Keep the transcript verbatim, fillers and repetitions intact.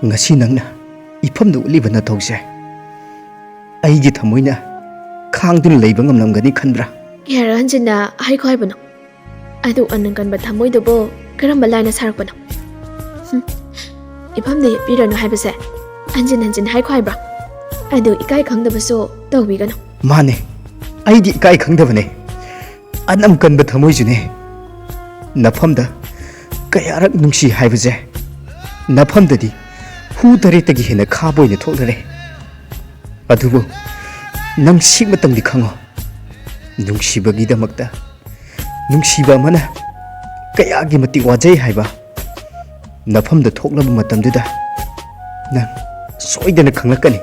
ꯉꯁꯤ ꯅꯪꯅ ꯏꯐꯝꯗ ꯎꯠꯂꯤꯕ ꯅꯊꯧꯁꯦ ꯑꯩꯒꯤ ꯊꯃꯣꯏꯅ ꯈꯥꯡꯗꯨꯅ ꯂꯩꯕ ꯉꯝꯂꯝꯒꯅꯤ ꯈꯟꯕ꯭ꯔꯥ? ꯀꯌꯥꯔꯛ ꯍꯟꯖꯤꯟꯅ ꯍꯥꯏꯈꯣ ꯍꯥꯏꯕꯅꯣ? ꯑꯗꯨ ꯑꯅꯪ ꯀꯟꯕ ꯊꯃꯣꯏꯗꯨꯕꯨ ꯀꯔꯝꯕ ꯂꯥꯏꯅ ꯁꯥꯔꯛꯄꯅꯣ? ꯍꯨꯝ, ꯏꯐꯝꯗ ꯌꯦꯠꯄꯤꯔꯅꯨ ꯍꯥꯏꯕꯁꯦ ꯍꯟꯖꯤꯟ ꯍꯟꯖꯤꯟ ꯍꯥꯏꯈꯣ ꯍꯥꯏꯕ꯭ꯔꯥ? ꯑꯗꯨ ꯏꯀꯥꯏ ꯈꯪꯗꯕꯁꯨ ꯇꯧꯕꯤꯒꯅꯨ꯫ ꯃꯥꯅꯦ, ꯑꯩꯗꯤ ꯏꯀꯥꯏ ꯈꯪꯗꯕꯅꯦ꯫ ꯑꯅꯝ ꯀꯟꯕ ꯊꯃꯣꯏꯁꯨꯅꯦ꯫ ꯅꯐꯝꯗ ꯀꯌꯥꯔꯛ ꯅꯨꯡꯁꯤ ꯍꯥꯏꯕꯁꯦ ꯅꯐꯝꯗꯗꯤ ꯍꯨ ꯇꯔꯦꯠꯇꯒꯤ ꯍꯦꯟꯅ ꯈꯥꯕ ꯑꯣꯏꯅ ꯊꯣꯛꯂꯔꯦ꯫ ꯑꯗꯨꯕꯨ ꯅꯪ ꯁꯤꯃꯇꯪꯗꯤ ꯈꯪꯉꯣ, ꯅꯨꯡꯁꯤꯕꯒꯤꯗꯃꯛꯇ ꯅꯨꯡꯁꯤꯕ ꯑꯃꯅ ꯀꯌꯥꯒꯤ ꯃꯇꯤꯛ ꯋꯥꯖꯩ ꯍꯥꯏꯕ ꯅꯐꯝꯗ ꯊꯣꯛꯂꯕ ꯃꯇꯝꯗꯨꯗ ꯅꯪ ꯁꯣꯏꯗꯅ ꯈꯪꯂꯛꯀꯅꯤ꯫